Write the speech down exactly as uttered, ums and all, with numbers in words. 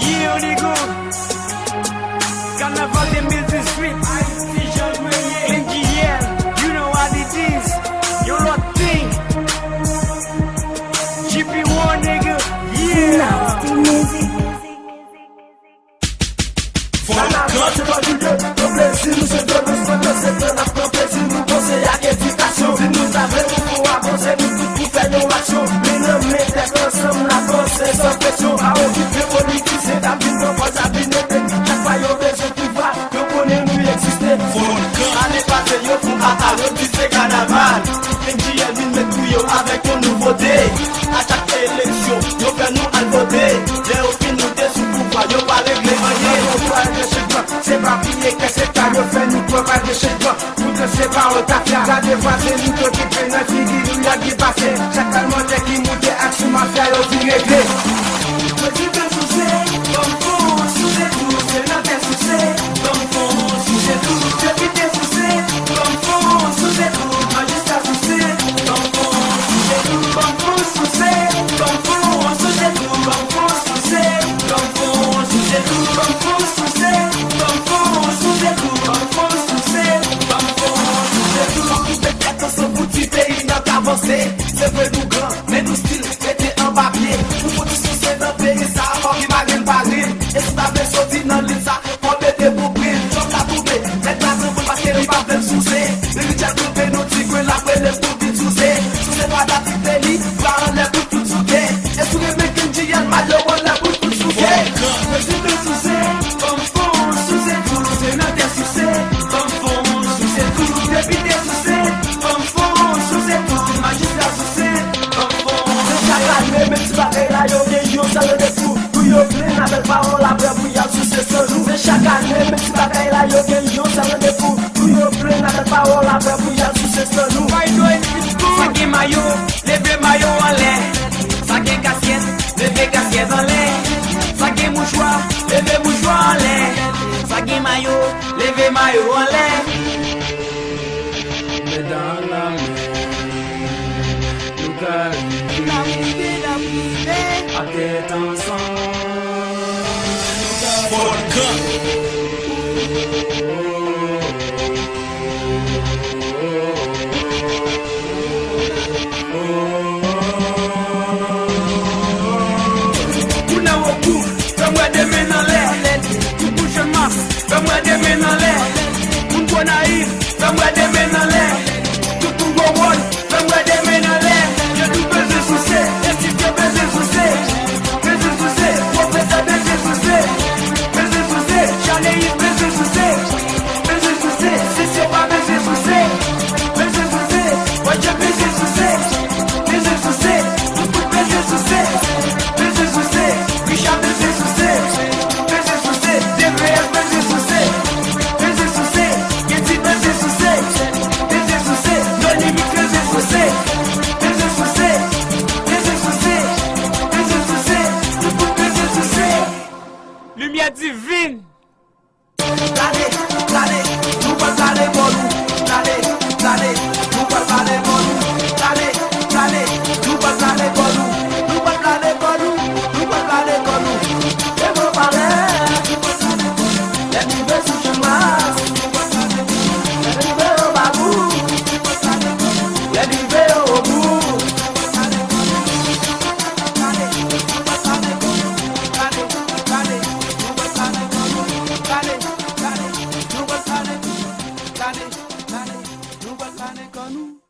Yeah, nigga. Kanaval de mil dizuit. Ayiti, Jan Grenier. N G L, you know what it is. Yon lòt thing. G P one, nigga. Yeah. Nasty music. Kanaval se pa joure, pran plezi, nou se dlo, nou se dlo, se dlo, n ap pran plezi, nou panse ak edikasyon. Si nou ta vle pou nou avanse, nou tout pou fè yon aksyon. Men nan men tèt ansanm, n ap vanse san presyon. Pa okipe politisyen k ap vin pran pòz, ap vin ede. Chak fwa yo bezwen pouvwa, yo konnen nou egziste. Ane pase, yo fon atak, yo di se kanaval. N G L vin met pou yo avèk yon nouvote. A chak eleksyon, yo fè nou al vote. Lè yo fin moute sou pouvwa, yo pa regle anyen. Yo pa regle chanjman, se pa piye kè se ta yo fè nou kwè pa gen chanjman. Poutan se pawòl tafya. Gade vwazen nou t okipe nan figi nou y ap byen pase. Chak palmantè ki moute ak sou mafya yo fin regle. Prezidan souse, banm fon souse tou, senatè souse, banm fon souse tou, depite souse, banm fon souse tou, majistra souse, banm fon souse tou, banm fon souse, banm fon souse tou, banm fon souse, banm fon souse tou, banm fon souse, banm fon souse tou, banm fon souse, banm fon souse tou. Koupe tèt ansanm pou ti peyi n ap avanse. Se vre nou gran, men nou still rete anba pye. Pou fouti souse nan peyi sa a, fòk li pa gen parin. E si w ta vle soti nan lit sa, fò w mete boubrin. Jòb la tounen, nèg la granmoun paske li pa vle l souse. Li ritchèl kanpe nan ti kwen l ap rele pou vin souse. Souse pa dat li te li, bra anlè pou tout souke. E si w renmen Kendrick, mayo anlè pou tout souke. Prezidan souse, banm fon souse tou, senatè souse, banm fon souse tou, depite souse, banm fon souse tou, majistra souse, banm fon souse tou. Chak ane, menm ti bagay la, yo gen yon sèl randevou. Pou yo plenn avèk pawòl, apre pou y al souse san nou. Men chak ane, menm ti bagay la, yo gen yon sèl randevou. Pou yo plenn avèk pawòl, apre pou y al souse san nou. Sa gen mayo, leve mayo anlè. Sa gen kasyèt, leve kasyèt anlè. Sa gen mouchwa, leve mouchwa anlè. Sa gen mayo, leve mayo anlè. Men dan la men, nou ka rive. Nou ka rive, n ap rive. A tèt ansanm. Fòlkan. Moun nan Wokouv, fè m wè de men nan lè. Tout moun Channmas, fè m wè de men nan lè. Moun Gonayiv, fè m wè de men nan lè. Tout moun Gwowòl, fè m wè de men nan lè. Yo tou bezwen souse, Estif yo bezwen souse. Bezwen souse, pwofesè bezwen souse. Bezwen souse, Chaneyis bezwen souse. Bezwen souse, Sisyopa bezwen souse. Bezwen souse, Bondye bezwen souse. Bezwen souse, nou tout bezwen souse. Bezwen souse, Richard bezwen souse. Bezwen souse, D V S bezwen souse. Bezwen souse, Kendy bezwen souse. Bezwen souse, Donny Mix bezwen souse. Bezwen souse, bezwen souse, bezwen souse, nou tout bezwen souse. Limyè divin. Plane, plane, nou pral plane bò nou. Plane, plane, nou pral plane bò nou. Plane, plane, nou pral plane bò nou. Nou pral plane bò nou. Nou pral plane bò nou. Devan palè. Lè n rive sou Channmas. Lè n rive anba bout. Lè n rive anwo bout. Plane, plane, nou pral plane kò nou.